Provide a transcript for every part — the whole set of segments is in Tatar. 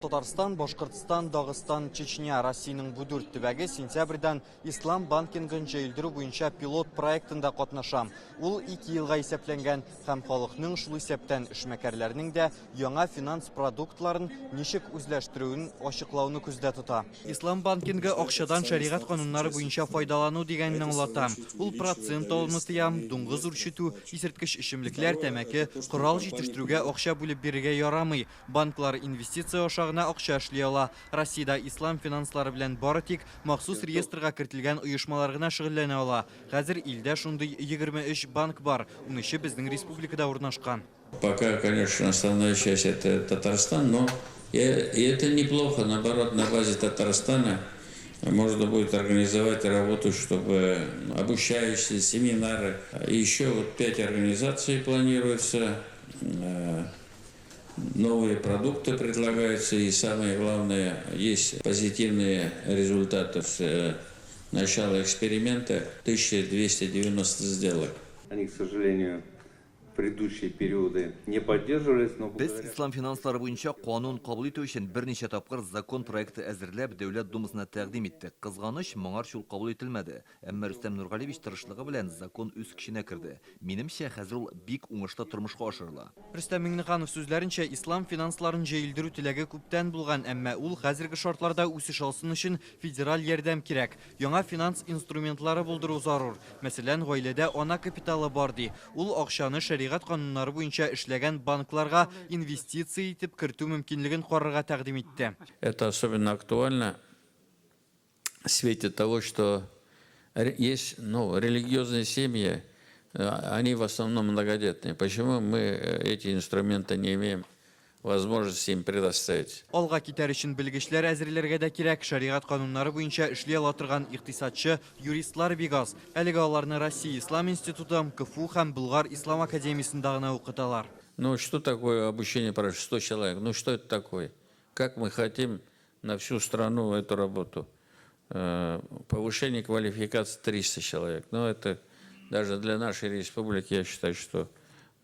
Татарстан, Башкортстан, Дагыстан, Чечня, Россиянең бу дүрт төбәге сентябрьдән ислам банкингын җәелдерү буенча пилот проектында катнаша. Ул 2 елга исәпләнгән һәм халыкның, шул исәптән эшмәкәрләрнең дә яңа финанс продуктларын ничек үзләштерүен ачыклауны күздә тота. Ислам банкингы акчадан шәригать кануннары буенча файдалану дигәнне аңлата. Ул процент алуны тыя, дуңгыз үрчетү, исерткеч эчемлекләр, тәмәке, корал җитештерүгә акча бүлеп бирергә ярамый. Банклар инвестиция аша гына акча эшли ала. Россиядә ислам финанслары белән бары тик махсус реестрга кертелгән оешмалар гына шөгыльләнә ала. Хәзер илдә шундый 23 банк бар, 13-е безнең республикада урнашкан. Пока, конечно, основная часть — это Татарстан, но и это неплохо. Наоборот, на базе Татарстана можно будет организовать работу, чтобы обучающие семинары. И еще вот пять организаций планируется, новые продукты предлагаются, и самое главное, есть позитивные результаты. С начала эксперимента 1290 сделок. Они, к сожалению, в предыдущие периоды не поддерживались, но Без благодаря ислам финанслары буенча канун кабул итү өчен берничә тапкыр закон проекты әзерләп, Дәүләт Думасына тәкъдим иттек. Кызганыч, моңарчы ул кабул ителмәде. Әмма Рөстәм Нургалиевич тырышлыгы белән закон үз көченә керде. Минемчә, хәзер ул бик уңышлы тормышка ашырыла. Рөстәм Миңнеханов сүзләренчә, ислам финансларын җәелдерү теләге күптән булган, әмма ул хәзерге шартларда үсеш алсын өчен федераль ярдәм кирәк. Яңа финанс инструментлары булдыру зарур. Мәсәлән, гаиләдә ана капиталы бар ди. Ул акчаны шәригать кануннары буенча эшләгән банкларга инвестиция итеп кертү мөмкинлеген карарга тәкъдим итте. Это особенно актуально в свете того, что есть, ну, религиозные семьи, они в основном многодетные. Почему мы эти инструменты не имеем возможности им предоставить? Алга китәр өчен белгечләр әзерләргә дә кирәк. Шәригать кануннары буенча эшли ала торган икътисадчы, юристлар бик аз. Әлегә аларны Россия Ислам институты, КФУ һәм Болгар Ислам академиясендә гына укыталар. Ну, что такое обучение про 100 человек? Ну, что это такое? Как мы хотим на всю страну эту работу? Повышение квалификации 300 человек. Ну, это даже для нашей республики, я считаю, что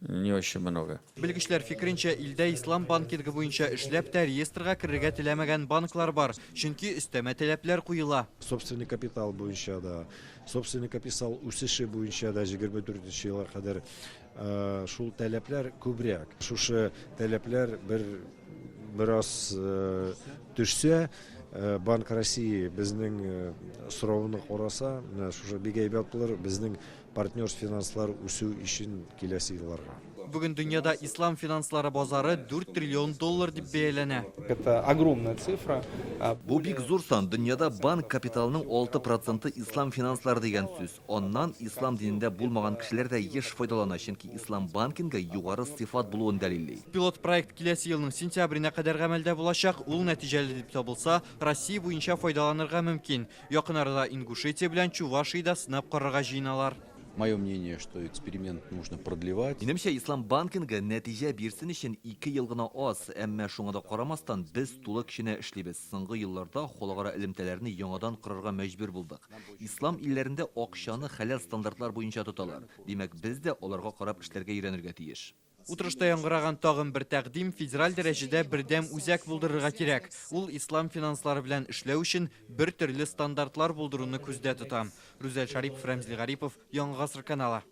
не очень много. Белгечләр фикеренчә, илдә ислам банкингы буенча эшләп тә реестрга керергә теләмәгән банклар бар. Чөнки өстәмә таләпләр куела. Собственный капитал буенча да, собственный капитал үсеше буенча да 24 елга кадәр шул таләпләр күбрәк. Шушы таләпләр бер бераз төшсә, Банк России безнең сорауны караса, менә шушы бик әйбәт булыр безнең партнер финанслар үсү өчен киләсе елларга. Бүген дөньяда ислам финанслары базары 4 триллион доллар дип бәяләнә. Это огромная цифра. Бу бик зур сан. Дөньяда банк капиталының 6 проценты ислам финанслары дигән сүз. Аннан ислам динендә булмаган кешеләр дә еш файдалана, чөнки ислам банкингы югары сыйфат булуын дәлилли. Пилот проект киләсе елның сентябренә кадәр гамәлдә булачак. Ул нәтиҗәле дип табылса, Россия буенча файдаланырга мөмкин. Якын арада Ингушетия белән Чувашиядә сынап карарга җыеналар. Мое мнение, что эксперимент нужно продлевать. Минемчә, ислам банкингы нәтиҗә бирсен өчен 2 ел гына аз, әмма шуңа да карамастан без тулы көченә эшлибез. Соңгы елларда халыкара элемтәләрне яңадан корырга мәҗбүр булдык. Ислам илләрендә акчаны хәләл стандартлар буенча тоталар. Димәк, без дә аларга карап эшләргә өйрәнергә тиеш. Утырышта яңгыраган тагын бер тәкъдим: федераль дәрәҗәдә бердәм үзәк булдырырга кирәк. Ул ислам финанслары белән эшләү өчен бер төрле стандартлар булдыруны күздә тота. Рүзәл Шарипов, Рәмзил Гарипов, Яңа Гасыр каналы.